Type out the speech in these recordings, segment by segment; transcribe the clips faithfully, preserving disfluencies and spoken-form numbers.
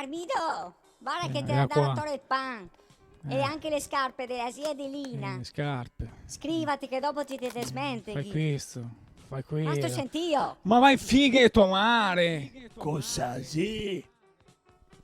Armido, varda che te ga dà el pan. E anca le scarpe de la zia Adelina. Eh, le scarpe. Scrivati che dopo ti te desmenteghi. Fai questo, fai quello. Ma sto sentio? Ma va in figa de to mare! Cosa sì?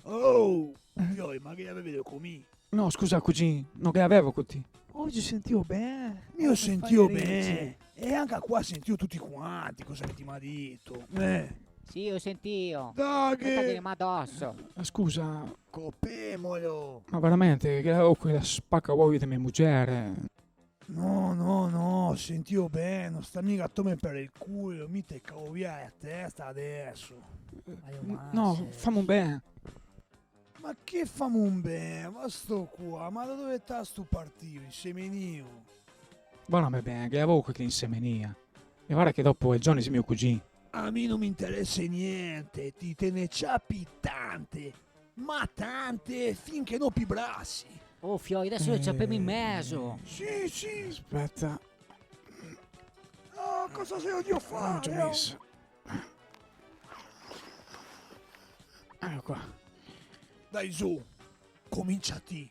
Oh, fioi, ma che gavevi co mi? No, scusa, cugin, no che gavevo co ti. Ogi sentio ben. Mi go sentio ben. E anca qua sentio tuti quanti cosa che ti m'ha dito. Eh. Sì, go sentio. Dai, che... Speta che me doso. Eh, scusa. Copemolo. Ma veramente, che gavevo quela spacaovi de me mugere? No, no, no, sentio ben, no sta miga tome par el culo, mi te cavo via la testa deso. Eh, no, famo ben. Ma che famo ben? Ma sto qua, ma da dove ta sto partio, insemenio? Varda ben, che gavevo che insemenio. E varda che dopo el Johnny xe mio cugin. A mi no me interesa gnente, ti te ne ciapi tante, ma tante, finché no pi brasi. Oh, fioi, deso lo ciapemo in mezo. Sì, sì. Speta. Oh, cosa xe, odio fare? Eco qua. Dai, su, comincia ti.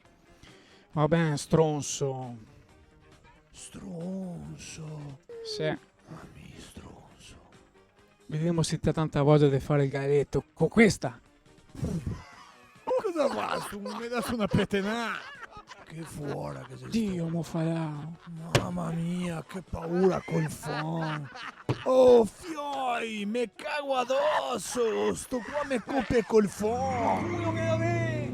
Va ben, stronso. Stronso? Sì. Ma mi stronso. Vedemo se te ga tanta vogia de fare el galeto co questa. Cosa fastu? Me dastu na petenà? Che fora che xe sto. Dio, mo farà. Mama mia, che paura col fon. Oh, fioi, me cago adoso. Sto qua me cope col fon. Culo che la ve.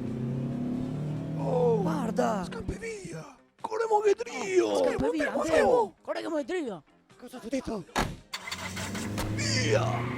Oh, varda. Scampe via. Coremo che drio. Scampe via, andemo. Coremo che drio. Cosa te go dito? Via!